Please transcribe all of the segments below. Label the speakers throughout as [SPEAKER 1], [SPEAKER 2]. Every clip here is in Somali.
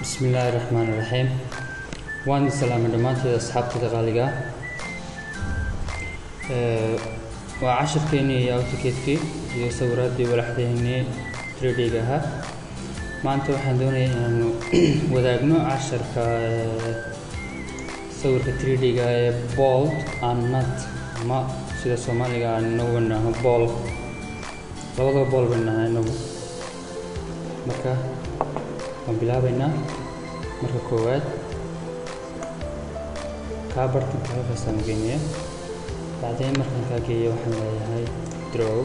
[SPEAKER 1] Bismillaahi Raxmaani Raxiim. Waan idin salaamay dhammaanteed asxaabtayda qaaliga ah. Waa cashirkeenii iyo AutoCAD-kii iyo sawiraaddii walaxdeenii 3D-ga ahaa. Maanta waxaan doonayaa inaanu wadaagno casharka sawirka 3D-ga ee bolt and nut, ama sida Soomaaliga aan inagu nidhaahno bool. Labadaba bool baynu nahay inagu. Marka waan bilaabaynaa. Marka koowaad kaa bartanka halkaasaan geynaya. Bacdeen markaan kaa geeyo waxaan leeyahay draw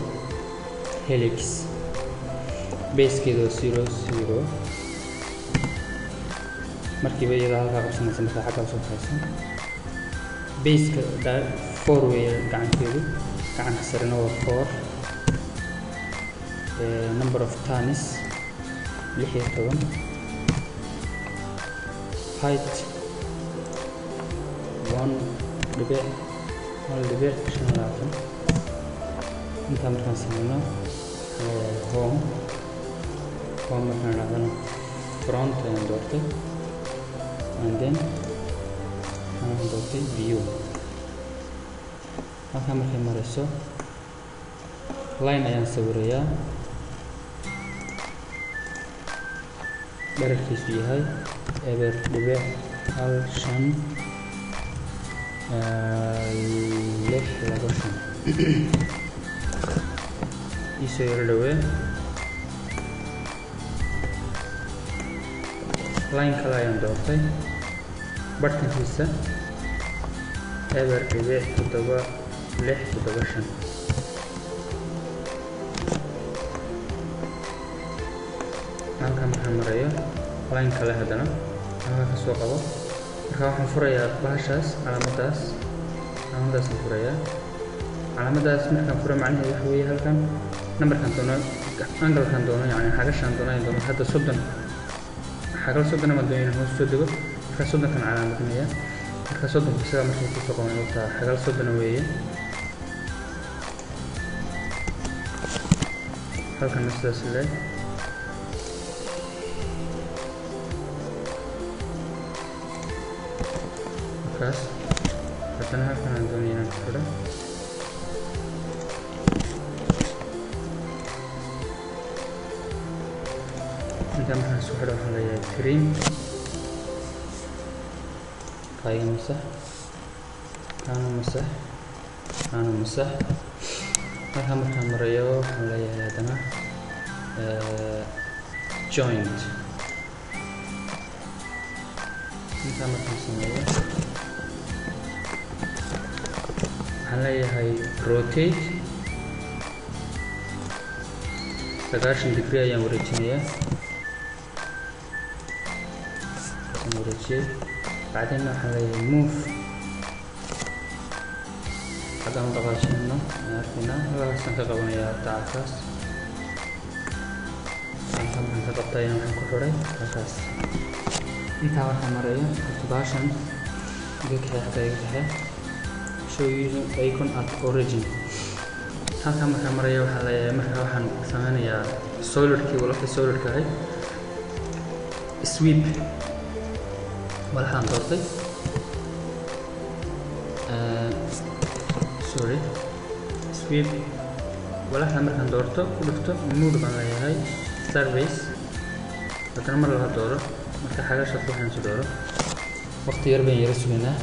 [SPEAKER 1] helix, basekeedu waa 0 0. Markiiba iyada halkaa qabsanaysa markaa xaggaa usoo kaxayso. Baseka 4 weeye gacankeedu, gacanka sarena waa 4. Number of turns 16, height 1.1.25. Intaa markaan sameyno waxaan leeyahay home. Home markaan idhahdana front ayaan doortay, and then waxaan doortay view. Halkaa markay marayso line ayaan sawirayaa dhererkiisu yahay 0.15 625. Iisoo yaro dhawee. Line kale ayaan doortay, bartankiisa 0.7675. Halkan markaan marayo line kale haddana halkaa ka soo qabo. Marka waxaan furayaa bahashaas, calaamaddaas, calaamaddaasaan furayaa. Calaamaddaas markaan furo macnaheedu waxa weeye halkan numberkan doono, anglekan doono, yacni xagashaan doono ayaan doono. Hadda 30, xagal 30 ama doono inaan hoos soo dego. Marka 30-kan calaamadinaya. Marka 30-ka isagaa markii kusoo qabanay wata xagal 30 weeye. Halkana sidaas le. Markaas haddana halkan aan doonaya inaan ku xidho. Intaa markaan isku xidho waxaan leeyahay trim, kaaga masax, kaana masax, kaana masax. Halkaa markaan marayo waxaan leeyahay haddana joint. Intaa markaan sameeyo waxaan leeyahay rotate 90 degree ayaan wareejinayaa. Aan wareejiyey. Bacdeenna waxaan leeyahay move, haddaan u dhaqaajinayno ayaan arkaynaa. Halkaasaan ka qabanayaa dacalkaas. Halkan markaan ka qabtay ayaan waxaan ku xidhay halkaas. Intaa markaan marayo horta bahashan iga kaxee, xaggaa iga kaxee, show using icon at origin. Halkan markaan marayo waxaan leeyahay, marka waxaan sameynayaa solidkii, walaxii solidka ahayd, sweep. Walaxaan doortay, sorry, sweep. Walaxda markaan doorto ku dhufto mode baan leeyahay surface. Haddana mar labaad dooro. Marka xagashaad ku waxaan dooro. Waqti yar baan yara sugaynaa.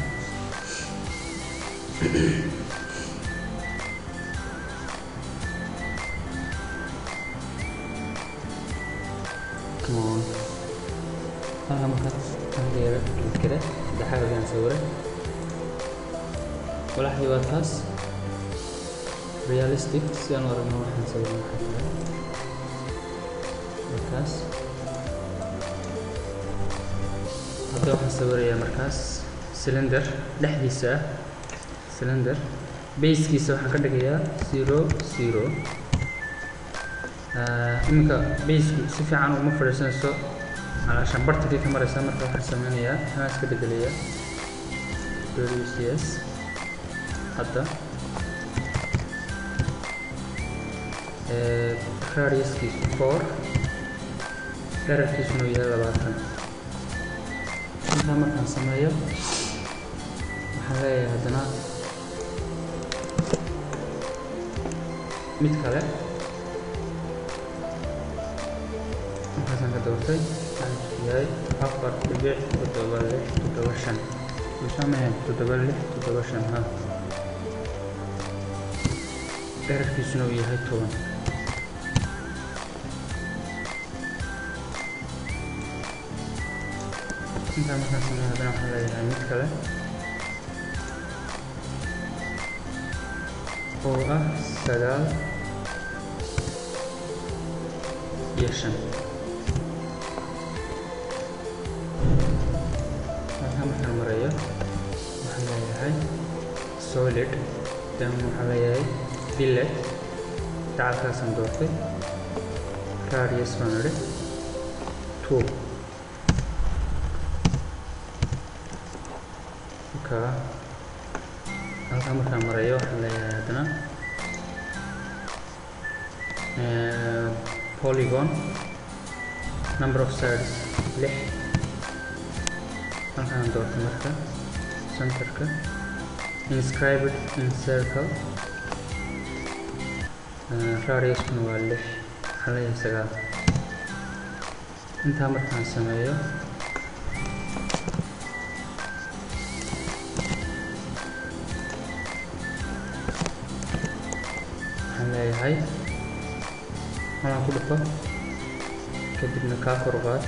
[SPEAKER 1] Come on. Halkan marka halka yara kale saddexaad ayaan sawiray. Walaxdii waa taas realistic si aan u aragno waxaan sawirnay waxay tahay markaas. Hadda waxaan sawirayaa markaas cylinder dhexdiisa ah. Cylinder basekiisa waxaan ka dhigayaa 0 0. Iminka baseku si fiican uma fadhiisanayso, calaashaan bartankay ka maraysaa. Marka waxaan sameynayaa kanaa iska bedelayaa radius. Hadda radiuskiisu 4, dherarkiisuna uu yahay 20. Intaa markaan sameeyo waxaan leeyahay haddana mid kale markaasaan ka doortay yahay 4.7675 usamee 7675 ha dhererkiisuna uu yahay 10. Intaa markaan sameeyo haddana waxaan leeyahay mid kale oo ah 9 iyo 5. Halkaa markaan marayo waxaan leeyahay solid, then waxaan leeyahay billet, dacalkaasaan doortay, radius baan idhi 2. Markaa halkaa markaan marayo waxaan leeyahay haddana polygon, number of sides 6. Halkaan doortay marka centerka, inscribed in circle, radiuskuna waa 6, waxaan leeyahay 9. Intaa markaan sameeyo waxaan leeyahay halaan ku dhufo, kadibna kaa kor u qaad,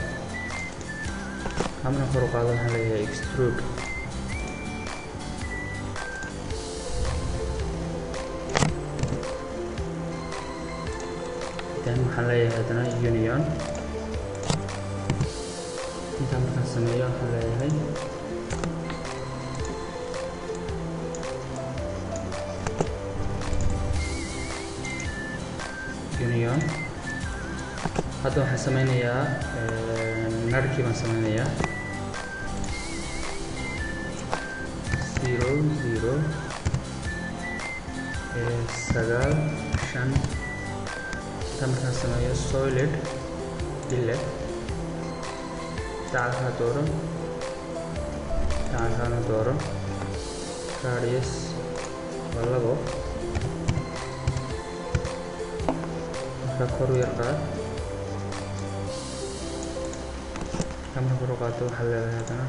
[SPEAKER 1] kaamana kor u qaado waxaan leeyahay extrude. Then waxaan leeyahay haddana union. Intaa markaan sameeyo waxaan leeyahay union. Hadda waxaan sameynayaa narkii baan sameynayaa 0 0 9 5. Intaa markaan sameeyo solid billet, dacalkaa dooro, dacalkaana dooro, radius waa 2. Markaa kor u yar qaad, marka kor u qaado waxaa leedahay haddana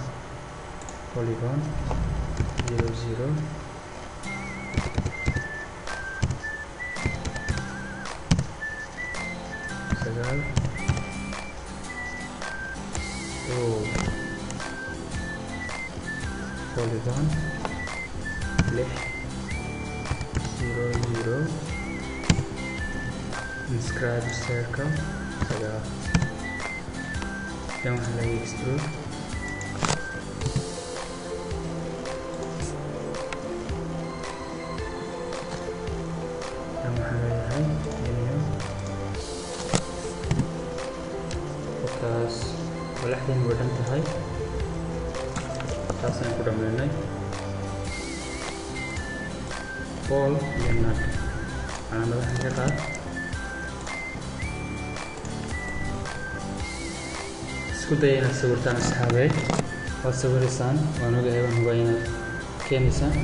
[SPEAKER 1] polygon 0 0 9 polygon 6 0 0 inscribe circle 9. Then waxaan leeyahay extrude. Then waxaan leeyahay union. Markaas walaxdeen way dhan tahay, taas ayaan ku dhameynay ball iyo nut. Calaamadahan ka qaad. Isku daya inaad sawirtaan asxaabey, waad sawiraysaan, waan ogahay, waan hubaa inaad keenaysaan.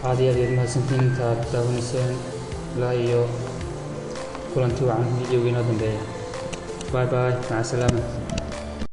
[SPEAKER 1] Aad iyo aad ayaad mahadsantiin intaad daawanayseen. Ilaa iyo kulanti wacan videoga inoo dambeeya. Bye bye, maca salaama.